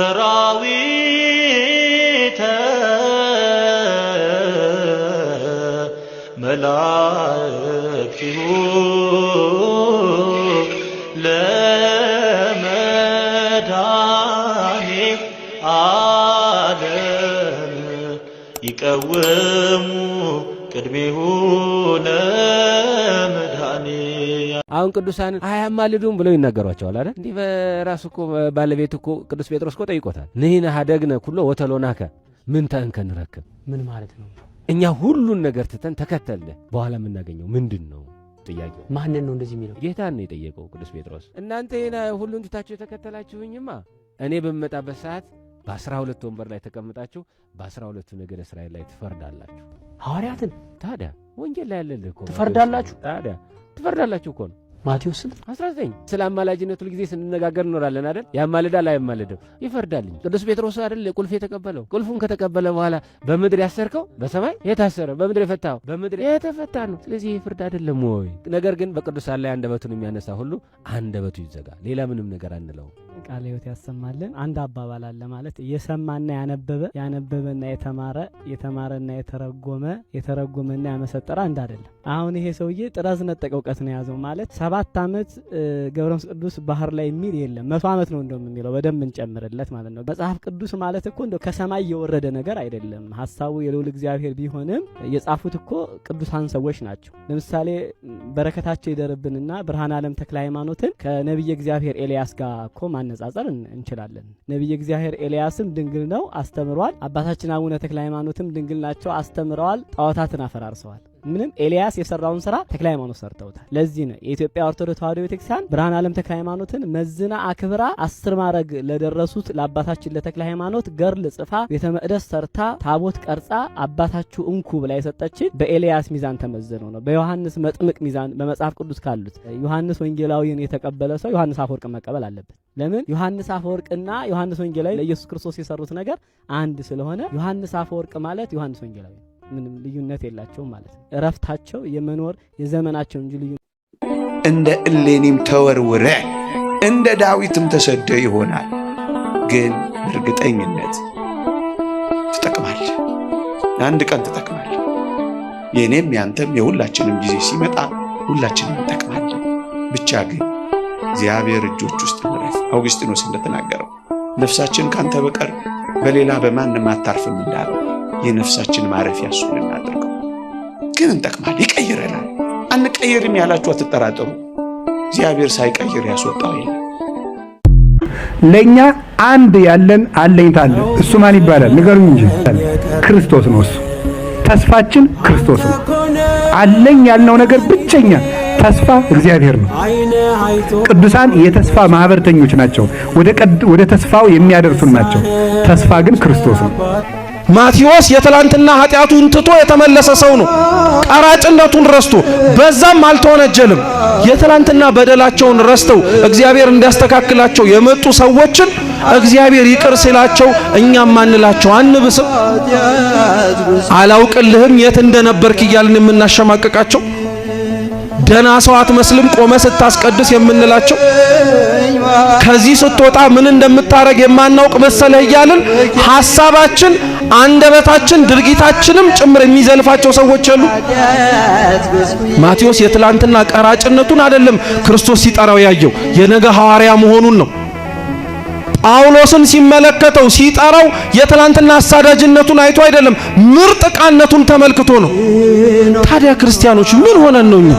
ሰራዊተ መላእክቲሁ ለመድኃኔ ዓለም ይቀውሙ ቅድሜሁ ለመድኃኔ። አሁን ቅዱሳንን አያማልዱም ብለው ይናገሯቸዋል አይደል? እንዲህ በራሱ እኮ ባለቤት እኮ ቅዱስ ጴጥሮስ እኮ ጠይቆታል። ንሕነ ኀደግነ ኩሎ ወተሎናከ ምንተ እንከ ንረክብ። ምን ማለት ነው? እኛ ሁሉን ነገር ትተን ተከተልንህ፣ በኋላ የምናገኘው ምንድን ነው? ጥያቄው ማንን ነው እንደዚህ የሚለው? ጌታን ነው የጠየቀው ቅዱስ ጴጥሮስ። እናንተ ይህን ሁሉን ትታችሁ የተከተላችሁኝማ እኔ በምመጣበት ሰዓት በ12 ወንበር ላይ ተቀምጣችሁ በ12ቱ ነገደ እስራኤል ላይ ትፈርዳላችሁ። ሐዋርያትን። ታዲያ ወንጌል ላይ ያለልህ እኮ። ትፈርዳላችሁ? ታዲያ ትፈርዳላችሁ እኮ ነው። ማቴዎስ ስንት? 19። ስለ አማላጅነቱ ሁልጊዜ ስንነጋገር እንኖራለን አይደል? ያማልዳል አያማልድም? ይፈርዳል እንጂ። ቅዱስ ጴጥሮስ አይደል ቁልፍ የተቀበለው? ቁልፉን ከተቀበለ በኋላ በምድር ያሰርከው በሰማይ የታሰረ፣ በምድር የፈታው በምድር የተፈታ ነው። ስለዚህ ይህ ፍርድ አይደለም ወይ? ነገር ግን በቅዱሳን ላይ አንደበቱን የሚያነሳ ሁሉ አንደበቱ ይዘጋ። ሌላ ምንም ነገር አንለውም። ቃለ ሕይወት ያሰማልን። አንድ አባባል አለ፣ ማለት የሰማና ያነበበ፣ ያነበበና የተማረ፣ የተማረና የተረጎመ፣ የተረጎመና ያመሰጠረ አንድ አይደለም። አሁን ይሄ ሰውዬ ጥራዝ ነጠቅ እውቀት ነው የያዘው። ማለት 7 ዓመት ገብረ መንፈስ ቅዱስ ባህር ላይ የሚል የለም። 100 ዓመት ነው እንደውም የሚለው፣ በደንብ እንጨምርለት ማለት ነው። መጽሐፍ ቅዱስ ማለት እኮ እንደው ከሰማይ የወረደ ነገር አይደለም። ሀሳቡ የልዑል እግዚአብሔር ቢሆንም የጻፉት እኮ ቅዱሳን ሰዎች ናቸው። ለምሳሌ በረከታቸው ይደርብንና ብርሃነ ዓለም ተክለ ሃይማኖትን ከነቢየ እግዚአብሔር ኤልያስ ጋር እኮ ማነጻጸር እንችላለን። ነቢየ እግዚአብሔር ኤልያስም ድንግል ነው፣ አስተምሯል። አባታችን አቡነ ተክለ ሃይማኖትም ድንግል ናቸው፣ አስተምረዋል። ጣዖታትን አፈራርሰዋል። ምንም ኤልያስ የሰራውን ስራ ተክለ ሃይማኖት ሰርተውታል። ለዚህ ነው የኢትዮጵያ ኦርቶዶክስ ተዋሕዶ ቤተክርስቲያን ብርሃነ ዓለም ተክለ ሃይማኖትን መዝና አክብራ 10 ማዕረግ ለደረሱት ለአባታችን ለተክለ ሃይማኖት ገድል ጽፋ፣ ቤተ መቅደስ ሰርታ፣ ታቦት ቀርጻ አባታችሁ እንኩ ብላ የሰጠችን በኤልያስ ሚዛን ተመዝነው ነው። በዮሐንስ መጥምቅ ሚዛን በመጽሐፍ ቅዱስ ካሉት ዮሐንስ ወንጌላዊን የተቀበለ ሰው ዮሐንስ አፈወርቅን መቀበል አለበት። ለምን? ዮሐንስ አፈወርቅና ዮሐንስ ወንጌላዊ ለኢየሱስ ክርስቶስ የሰሩት ነገር አንድ ስለሆነ ዮሐንስ አፈወርቅ ማለት ዮሐንስ ወንጌላዊ ነው። ምንም ልዩነት የላቸውም ማለት ነው። እረፍታቸው የመኖር የዘመናቸው እንጂ ልዩ እንደ እሌኒም ተወርውረ እንደ ዳዊትም ተሰደ ይሆናል። ግን በእርግጠኝነት ትጠቅማለህ። አንድ ቀን ትጠቅማለህ። የእኔም ያንተም የሁላችንም ጊዜ ሲመጣ ሁላችንም እንጠቅማለን። ብቻ ግን እግዚአብሔር እጆች ውስጥ እንረፍ። አውግስጢኖስ እንደተናገረው ነፍሳችን ካንተ በቀር በሌላ በማንም አታርፍም እንዳለው የነፍሳችን ማረፊያ እሱን እናድርገው። ግን እንጠቅማለን፣ ይቀይረናል። አንቀይርም ያላችሁ አትጠራጠሩ። እግዚአብሔር ሳይቀይር ያስወጣው የለም። ለኛ አንድ ያለን አለኝታ አለ። እሱ ማን ይባላል? ንገሩኝ እንጂ። ክርስቶስ ነው። እሱ ተስፋችን ክርስቶስ ነው። አለኝ ያልነው ነገር ብቸኛ ተስፋ እግዚአብሔር ነው። ቅዱሳን የተስፋ ማህበርተኞች ናቸው። ወደ ተስፋው የሚያደርሱን ናቸው። ተስፋ ግን ክርስቶስ ነው። ማቴዎስ የትላንትና ኃጢአቱን ትቶ የተመለሰ ሰው ነው። ቀራጭነቱን ረስቶ በዛም አልተወነጀልም። የትላንትና በደላቸውን ረስተው እግዚአብሔር እንዲያስተካክላቸው የመጡ ሰዎችን እግዚአብሔር ይቅር ሲላቸው እኛም ማንላቸው አንብስም? አላውቅልህም የት እንደነበርክ እያልን የምናሸማቅቃቸው፣ ደና ሰው አትመስልም ቆመ ስታስቀድስ የምንላቸው፣ ከዚህ ስትወጣ ምን እንደምታረግ የማናውቅ መሰለህ እያልን ሐሳባችን፣ አንደበታችን፣ ድርጊታችንም ጭምር የሚዘልፋቸው ሰዎች አሉ። ማቴዎስ የትላንትና ቀራጭነቱን አይደለም ክርስቶስ ሲጠራው ያየው፣ የነገ ሐዋርያ መሆኑን ነው። ጳውሎስን ሲመለከተው ሲጠራው የትላንትና አሳዳጅነቱን አይቶ አይደለም፣ ምርጥ ዕቃነቱን ተመልክቶ ነው። ታዲያ ክርስቲያኖች ምን ሆነን ነው እኛ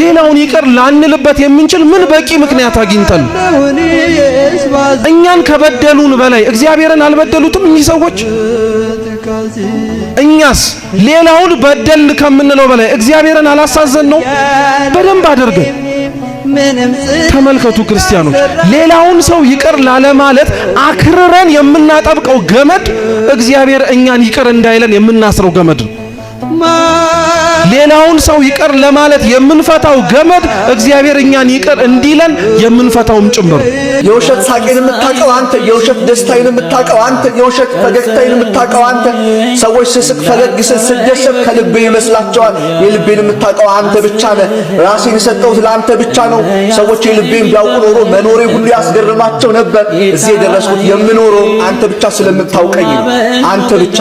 ሌላውን ይቅር ላንልበት የምንችል? ምን በቂ ምክንያት አግኝተን? እኛን ከበደሉን በላይ እግዚአብሔርን አልበደሉትም እኚህ ሰዎች? እኛስ ሌላውን በደል ከምንለው በላይ እግዚአብሔርን አላሳዘን ነው? በደንብ አድርገን ተመልከቱ ክርስቲያኖች፣ ሌላውን ሰው ይቅር ላለማለት አክርረን የምናጠብቀው ገመድ እግዚአብሔር እኛን ይቅር እንዳይለን የምናስረው ገመድ ነው። ሌላውን ሰው ይቅር ለማለት የምንፈታው ገመድ እግዚአብሔር እኛን ይቅር እንዲለን የምንፈታውም ጭምር። የውሸት ሳቄን የምታውቀው አንተ፣ የውሸት ደስታዬን የምታውቀው አንተ፣ የውሸት ፈገግታዬን የምታውቀው አንተ። ሰዎች ስስቅ፣ ፈገግ ስል፣ ስደሰት ከልቤ ይመስላቸዋል። የልቤን የምታውቀው አንተ ብቻ ነህ። ራሴን የሰጠሁት ለአንተ ብቻ ነው። ሰዎች የልቤን ቢያውቁ ኖሮ መኖሬ ሁሉ ያስገርማቸው ነበር። እዚህ የደረስኩት የምኖረው አንተ ብቻ ስለምታውቀኝ ነው። አንተ ብቻ።